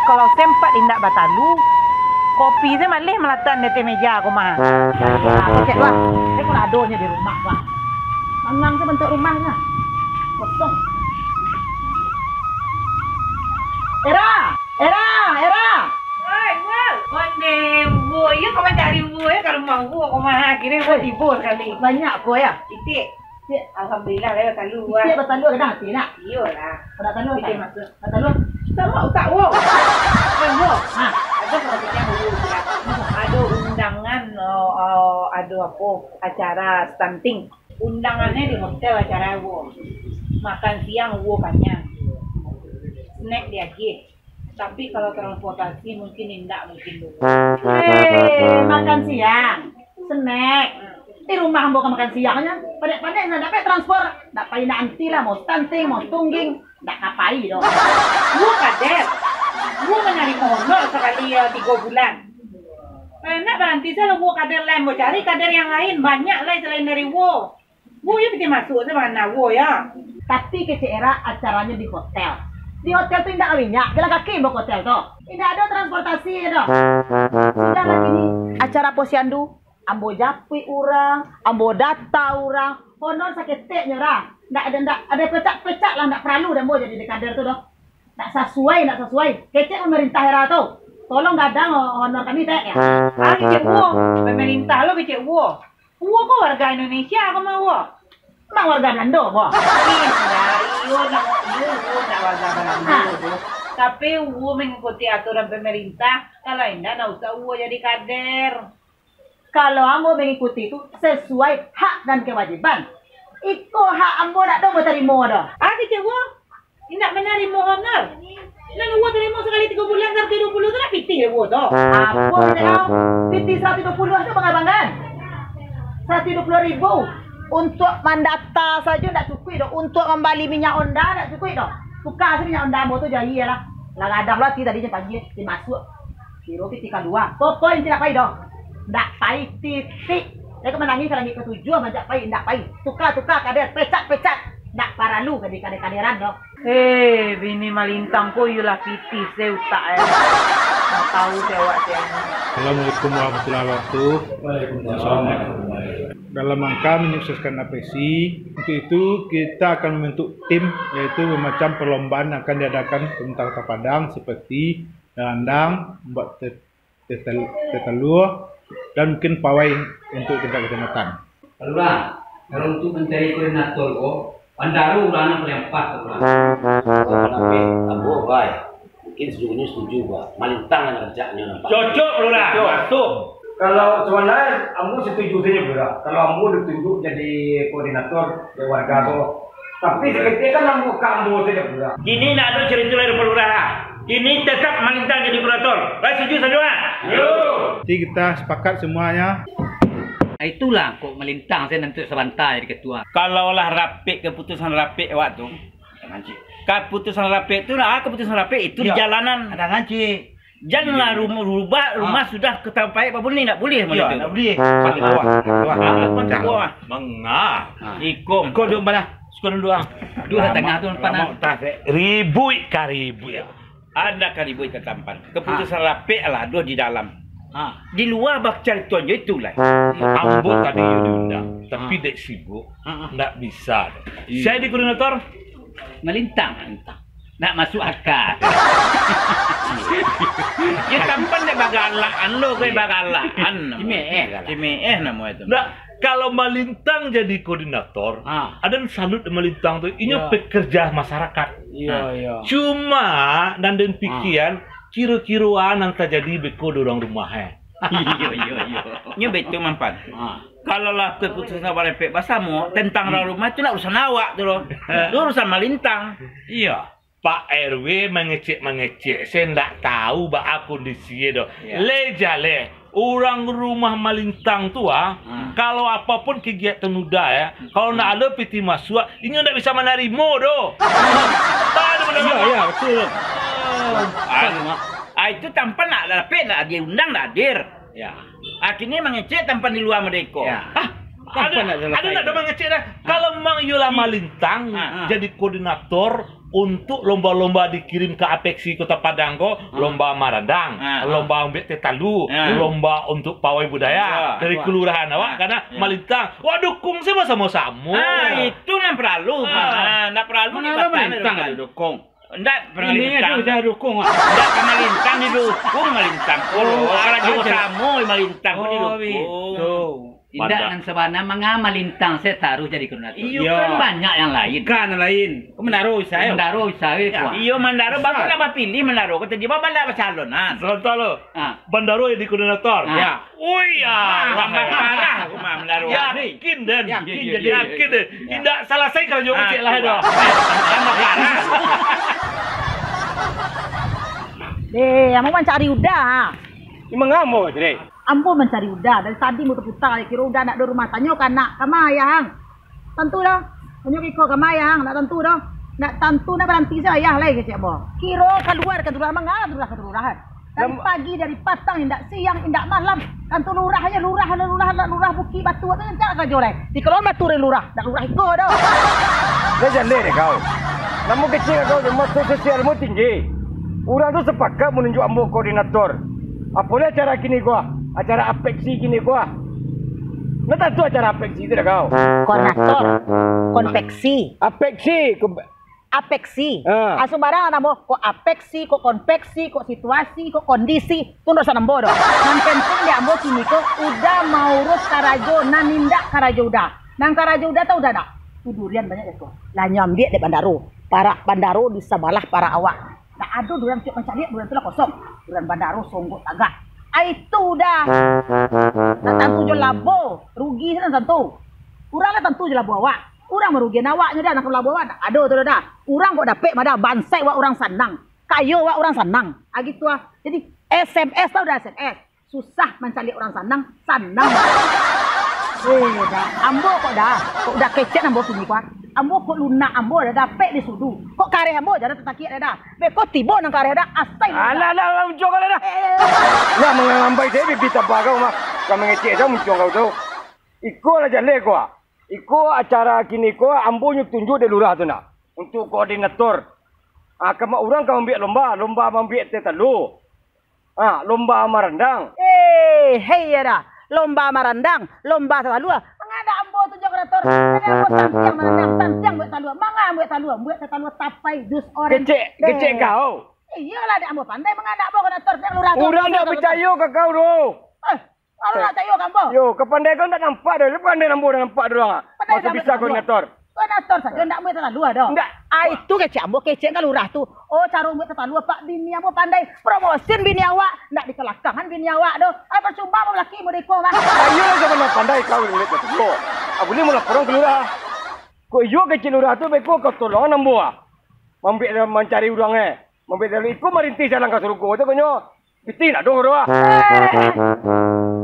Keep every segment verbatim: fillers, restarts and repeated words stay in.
Kalau sempat indak batalu, kopi se maleh malatan di ateh meja ko mah. Ah, kecek tu ah. Saya pun adonyo di rumah tu ah. Mangang se bantuak rumah tu ah. Kosong. Era! Era! Era! Oi, Uwo. Onde, Uwo. Iyo, ka mancari Uwo, yo, ka rumah Uwo ko mah. Akhirnyo Uwo tibo sakali. Banyak ko, yo? Itik. Itik. Alhamdulillah, lah, batalu, Uwo. Itik batalu, kadang ati nak? Iyolah. Kada talu, Itik kan? Masuk. Kada talu. Samo utak Uwo. Kan, Uwo? Ha. Ado kalau kita Uwo, ado undangan, oh, oh, ado apo, acara stunting. Undangannyo di hotel acara Uwo. Makan siang Uwo kanyang. Snack diagiah. Tapi kalau transportasi mungkin indak, mungkin dulu. Eh, makan siang, snack. Di rumah ambo ka makan siangnyo. Pandai-pandai ndak pai transpor. Ndak pai nak anti lah, mau stunting, mau stungging. Ndak ka pai doh. Uwo kader. Uwo manarimo honor sakali, yo, tigo bulan. Kalau ndak baranti salah Uwo kader lain, Uwo cari kader yang lain, banyak lai salain dari Uwo. Uwo yo pitih masuak se mah Uwo yo. Tapi kecek Era acaranyo di hotel. Di hotel tu indak ka minyak, jalan kaki ambo ka hotel tu. Indak ado transportasi doh. Sudahlah kini acara posyandu, ambo japuik urang, ambo data urang, honor saketeknyo Ra. Ndak ado, ndak ado pecat-pecat lah, ndak paralu doh ambo jadi dekader tu doh. Ndak sasuai, ndak sasuai. Kecek pamarintah Era tu. Tolong gadang honor kami, Tek, yo. Ah, kecek Uwo. Pamarintah lo kecek Uwo. Uwo ko warga Indonesia ko mah, Uwo? Mak warga Belando, Uwo? Indak, iyo, ndak, iyo, Uwo ndak warga Belando doh. Tapi Uwo mangikuti aturan pamarintah, kalau indak, ndak usah Uwo jadi kader. Kalau ambo mangikuti tu sasuai hak dan kawajiban. Iko hak ambo, ndak doh ambo tarimo doh. Ah, kecek Uwo. Indak manarimo honor. Nan Uwo tarimo sakali tigo bulan saratuih duo puluah tu, ndak pitih dek Uwo tu. Apo pitih kau? Pitih saratuih duo puluah tu bangga-banggaan. Saratuih duo puluah ribu. Untuak mandata sajo ndak cukuik doh. Untuak mambali minyak Honda ndak cukuik doh. Tuka se minyak Honda ambo tu jo aia lah. Lah gadang lo ati tadi jo pagi, ati masuak. Kiro pitih kaduo. Pokok inti ndak pai doh. Ndak pai, titik. Saya ka manangih ka langik katujuah, majak pai, ndak pai. Tuka, tuka, kader, pecat, pecat. Ndak paralu ka dikader-kaderan doh. Eh, bini malintang ko iyolah pitih se utak, eh. Ndak tahu se awak se ni. Assalamualaikum warahmatullahi wabarakatuh. Waalaikumsalam. Dalam rangka menyukseskan A P C, untuk itu kita akan membentuk tim, yaitu macam perlombaan yang akan diadakan pemerintah Kota Padang seperti dandang, membuat te-, tetel-, tetelur, dan mungkin pawai untuk tingkat kecamatan. Lurah, kalau untuk mencari koordinator ko, Bandaro urang nan paliang pas tu, Lurah. Oh, tapi ambo, bai. Mungkin sejujurnya setuju, Pak. Malintang nan rancaknyo nampak. Cocok, Lurah. Cocok. Masuk. Kalau sabananyo ambo setuju sajo, Lurah. Kalau ambo ditunjuk jadi koordinator dek warga ko, tapi saketek kan ambo ka ambo sajo, Lurah. Kini ndak ado carito lai, Pak Lurah. Kini tetap Malintang jadi koordinator. Lai setuju sajo, ah? Yo. Jadi kita sepakat semuanya. Itulah kok Malintang sajo nanti sabanta jadi ketua. Kalau lah rapek, keputusan rapek awak tu, Kaputusan rapek tu lah, kaputusan rapek itu di jalanan. Ada ngancik. Janlah rumah, rubah rumah sudah ketampaik babuni, ndak boleh model tu. Ndak boleh. Paling bawah. Paling bawah. Mangah. Iko. Iko duduk mana? Suka duduk ah. Duduk tengah tu, panas. Ribuik ka ribuik. Anda ka ribuik ka tampan. Keputusan rapek lah, aduh di dalam. Di luar bacarito jo itu lah. Ambo tadi yo diundang, tapi dek sibuk, ndak bisa. Saya di koordinator. Malintang, malintang. Nak masuk akal. Yo tampan dek bagalakan lo, kau bagalakan. Cimeeh, cimeeh namo itu. Ndak, kalau Malintang jadi koordinator, ada salut Malintang tu, inyo pekerja masyarakat. Iyo, iyo. Cuma nan den pikian, kiro-kiro a nan tajadi beko di urang rumah eh. Iyo, iyo, iyo. Nyo betul, Mampan. Kalau lah keputusan barepek basamo tentang urang rumah, itu nak urusan awak tu loh. Itu urusan Malintang. Iyo. Pak R W mangecek-mangecek, se ndak tahu baa kondisi e doh. Leh jaleh, urang rumah Malintang tu ah, kalau apapun kegiatan uda ya, kalau ndak ado pitih masuak, inyo ndak bisa manarimo doh. Iyo, iyo, betul. Ah, itu tampan nak dapek, nak diundang, nak hadir. Ya. Akhirnyo mangecek tampan di lua merdeka. Ya. Ah, ado, ado nak mangecek dah. Kalau memang iyolah Malintang jadi koordinator, Untuk lomba-lomba dikirim ka Apeksi Kota Padang ko, lomba marandang, lomba ambiak teh talu, lomba untuk pawai budaya dari kelurahan awak, karena malintang. Wak dukung se basamo-samo. Ah, itu nan paralu. Ah, ndak paralu. Mangalo malintang ado dukung? Ndak, malintang. Ndak ka malintang didukung, malintang. Oh, karajo samo malintang pun didukung. Indak, nan sabana manga malintang se taruih jadi koordinator. Iyo, kan banyak yang lain. Kan yang lain. Ko Mandaro bisa, eh. Mandaro bisa, eh, kuah. Iyo, Mandaro, baru nak bapilih Mandaro. Kata dia, "Bapak ndak bacalon, ah." Contoh lo. Ah. Bandaro jadi koordinator. Ah. Ya. Ui, ya. Ah, tambah parah aku mah Mandaro. Yakin, Den. Yakin, yakin, jadi yakin, Den. Ya. Indak salasai karajo kecek lah, kuah. Tambah parah. Eh, ambo mancari Uda, ha. Ni manga ambo, Dre? Ambo mancari Uda, dari tadi mutar-putar, kiro Uda ndak di rumah. Tanyo ka anak, kama ayah ang? Tantu doh. Tanyo ka iko, kama ayah ang? Ndak tantu doh. Ndak tantu, ndak baranti se ayah lai, kecek ambo. Kiro kalua kantor lurah, manga kantor lurah, kantor lurah. Dari pagi, dari patang, indak siang, indak malam. Kantor lurah aja, lurah, lurah, lurah, lurah Bukik Batu, tu rancak karajo lai. Di Koloan Batu dari lurah, ndak lurah iko doh. Lah jaleh deh kau. Namun kecek kau, maso sosialmu tinggi. Urang tu sapakat manunjuak ambo koordinator. Apolah acara kini ko ah? Acara apeksi kini ko ah? Ndak tantu acara apeksi tu dah kau. Koordinator, konveksi. Apeksi, ko-, apeksi. Ah. Ah, sumbarang namo, kok apeksi, kok konveksi, kok situasi, kok kondisi, tu ndak urusan ambo doh. Nan penting dek ambo kini ko Uda maurus karajo nan indak karajo Uda. Nan karajo Uda tau Uda ndak? Tu durian banyak dek ko. Lah nyo ambiak dek Bandaro. Parak Bandaro di sabalah parak awak. Ndak ado durian, tiok mancaliak durian tu lah kosong. Durian Bandaro songgok tagak. Ai tu Uda. Ndak tantu jo labo, rugi se ndak tantu. Urang lah tantu jo labo awak. Urang marugian awaknyo Uda, nan ka labo awak ndak ado tu Uda. Urang kok dapek mah Da, bansaik wak urang sanang. Kayo wak urang sanang. Ah, gitu ah. Jadi S M S tau Uda S M S. Susah mancaliak urang sanang, sanang. Eh, Da, ambo kok Da, kok Uda kecek ambo kini ko ah. Ambo kok lunak ambo Da, dapek di sudu. Kok kareh ambo jan tatakiak Da. Beko tibo nan kareh Da, asai. Alah, alah, alah, muncuang kau lah Da. Eh, eh, eh. Lah mangalambai sajo bibia tabah kau mah. Kau mangecek sajo muncuang kau tu. Iko lah jaleh ko ah. Iko acara kini ko ah, ambo nyo tunjuak dek lurah tu nah. Untuk koordinator. Ah, kama urang ka mambiak lomba, lomba mambiak teh talua. Ah, lomba marandang. Eh, hei, ya Da. Lomba marandang, lomba teh talua. Manga ndak ambo tu jo koordinator. Tadi ambo santiang marandang, santiang buek talua. Manga buek talua, buek teh talua tapai, jus oren. Kecek, kecek kau. Iyolah, dek ambo pandai, manga ndak ambo koordinator, dek lurah tu. Urang ndak picayo ka kau tu. Eh, Kalau nak cayo ka ambo. Yo, kapandai kau ndak nampak doh. Lah pandai ambo ndak nampak doh, ah. Pandai. Masa bisa koordinator. Koordinator sajo ndak buek teh talua doh. Ndak. Ah, itu kecek ambo, kecek ka lurah tu. Oh, caro buek teh talua, Pak, bini ambo pandai. Promosin bini awak, ndak dikalakangan bini awak doh. Ah, percuma ambo laki model iko mah. Ayo, jangan pandai kau buek teh talua. Ah, buliah ambo laporan ka lurah. Kok iyo kecek lurah tu, beko kau tolongan ambo, ah. Mambiak, mancari urang, eh. Mambiak teh talua, iko marintih jalan ka surugo tu, konyo. Piti ndak doh doh ah. Eh,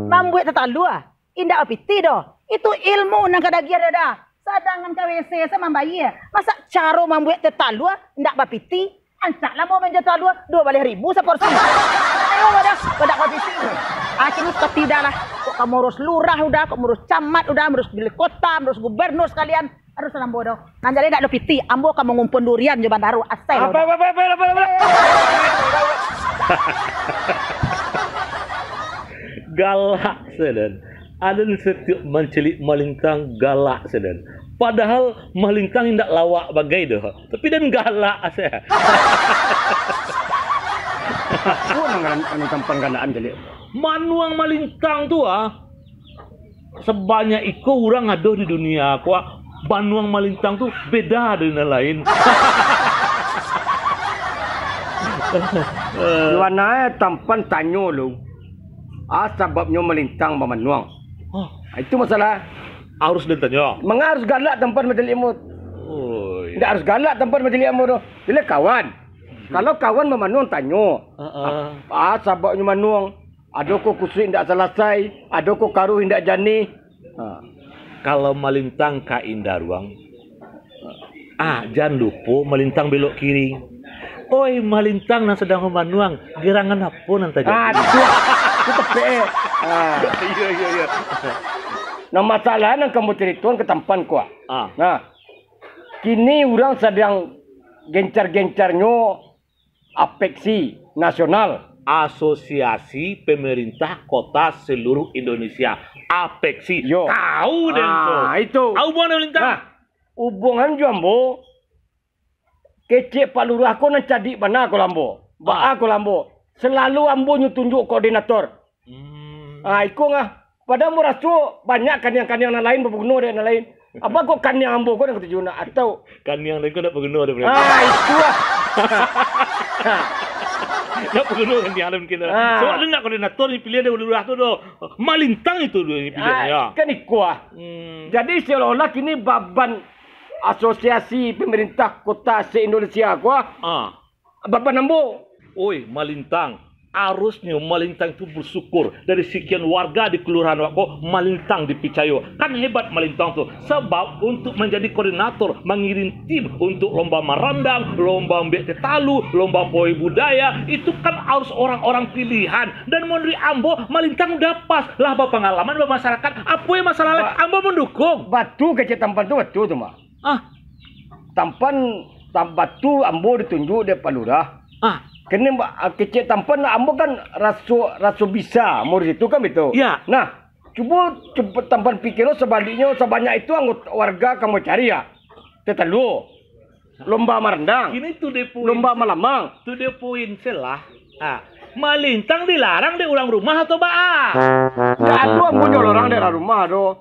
mambuek teh talua, indak bapiti doh. Itu ilmu nan ka diagiah doh Da. Sadangan ka W C se mambayia. Masa caro mambuek teh talua indak bapiti? Ancak lah mau manjual talua duo baleh ribu saporsi. Ayo Uda, kok ndak bapiti. Ah, kini seperti Uda lah. Kok ka maurus lurah Uda, kok maurus camat Uda, maurus wali kota, maurus gubernur sakalian. Aduh, salah ambo doh. Nan jadi ndak ado piti, ambo ka mangumpun durian jo Bandaro, asai lah. Apa, Uda. Apa, apa, apa, apa, apa? Galak sajo. Alun satiok mancaliak Malintang galak sajo. Padahal Malintang indak lawak bagai doh, tapi den galak sajo. Apo nan, nan tampan galakan caliak? Manuang Malintang tu ah. Sabanyak iko urang ado di dunia ko, ah, manuang Malintang tu beda dari nan lain. Di mano tampan tanyo lu? Ah, sababnyo Malintang bamanuang. Hah? Ah, itu masalah. Harus ditanyo. Manga harus galak tampan mancaliak ambo? Oi. Ndak harus galak tampan mancaliak ambo tu. Bila kawan. Kalau kawan bamanuang tanyo. Heeh. Ap-, ah, sababnyo manuang. Ado ko kusuik indak salasai, ado ko karuah indak janih. Ha. Kalau Malintang ka Indaruang, ah, jan lupo Malintang belok kiri. Oi, Malintang nan sadang mamanuang, gerangan apo nan tajadi? Aduh, itu tepek. Ha. Iyo, iyo, iyo. Nah, masalah nan kamu caritoan ka tampan ko. Ah. Nah, kini urang sadang Gencar-gencarnyo Apeksi Nasional. Asosiasi Pemerintah Kota Seluruh Indonesia. Apeksi. Yo. Tahu den tu. Ah, itu. Tahu buang den Lintang? Nah, hubungan jo ambo, kecek Pak Lurah ko nan cadik bana ko ambo. Baa Ah. ko ambo. Selalu ambo nyo tunjuk koordinator. Hmm. Ah, iko ngah. Padahal ambo raso banyak kaniang-kaniang nan lain baguno dek nan lain. Apa kok kaniang ambo ko nan katuju nak atau Kaniang den ko ndak baguno dek Ah, itu lah. Ndak baguno kaniang den mungkin. Ah. Sebab tu ndak koordinator ni pilihan dek Lurah tu doh. Malintang itu dulu ni pilihan Ah, ya. kan iko ah. Hmm. Jadi seolah-olah kini baban Asosiasi Pemerintah Kota se-Indonesia ko ah. Ah. Baban ambo. Oi, Malintang. Arusnyo Malintang tu bersyukur dari sekian warga di kelurahan wak ko, Malintang dipicayo. Kan hebat Malintang tu. Sebab untuk menjadi koordinator, mengiring tim untuk lomba marandang, lomba ambek tetalu, lomba pawai budaya, itu kan harus orang-orang pilihan. Dan menurut ambo, Malintang udah pas lah bapangalaman bamasyarakat. Apo yang masalah lai? Ba- Ambo mendukung. Batu kecek Tampan tu, batu tu, Mak. Ah. Tampan, tam-, batu ambo ditunjuk dek Pak Lurah. Ah. Kene ba-, kecek Tampan ambo kan raso, raso bisa ambo di situ kan betul. Ya. Nah, cubo, cubo Tampan pikir lo sebaliknyo, sebanyak itu anggota warga kamu cari ya. Tetalu. Lomba marandang. Kini tu dia poin. Lomba malamang. Tu dia poin selah. Ah. Malintang dilarang dek urang rumah atau baa? Ndak ado ambo nyo larang dek urang rumah doh.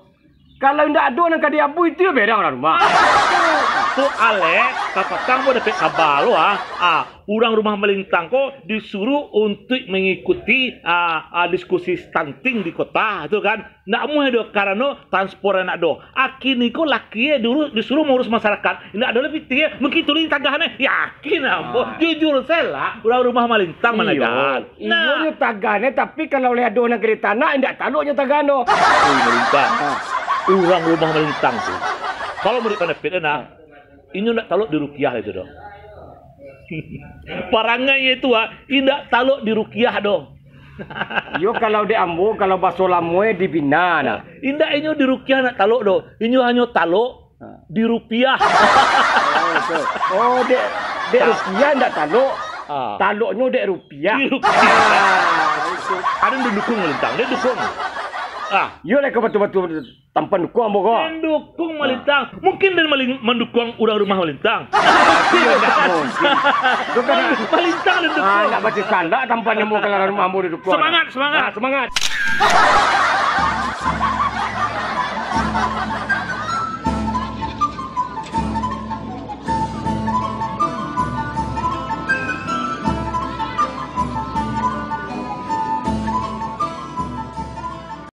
Kalau indak ado nan ka diabu itu, yo berang lah rumah. Tu Alek, kapatang ko dapek kaba lo ah. Ah, urang rumah Malintang ko disuruh untuik mangikuti, ah, ah, diskusi stunting di kota tu kan. Ndak muah doh karano transpor ndak ado. Aki ni ko laki e dulu disuruh mangurus masyarakat. Ndak ado lah pitih e. Mungkin tuluih tagah ne. Yakin ambo. Ah. Jujur salah, urang rumah Malintang Iyo. managan. Iyo Nah. nyo tagan e, tapi kalau oleh ado nan ka ditanak, indak talok nyo tagan doh. Oi, Malintang. Ha. Urang rumah Malintang tu. Kalau murid pandapek e nah, inyo indak talok di rupiah itu doh. Parangai itu ah, indak talok di rupiah doh. Iyo kalau dek ambo, kalau baso lamo e di Bina nah. Indak inyo di rupiah indak talok doh. Inyo hanyo talok Ha. di rupiah. Oh, betul. Oh, dek, dek Ta- rupiah ndak talok. Ah. Taloknyo dek rupiah. Di rupiah. Ah, itu. Ado nan dukung Malintang, den dukung. Ah. Yo lah ka batul-batul Tampan dukung ambo ko. Den dukung Ah. Malintang. Mungkin den maling-, mandukung urang rumah Malintang. Iyo, ndak mungkin. Itu kan Malintang den Ah, dukung. ndak baca kandak Tampan ambo kalau urang rumah ambo didukung. Semangat, semangat. Ah, semangat.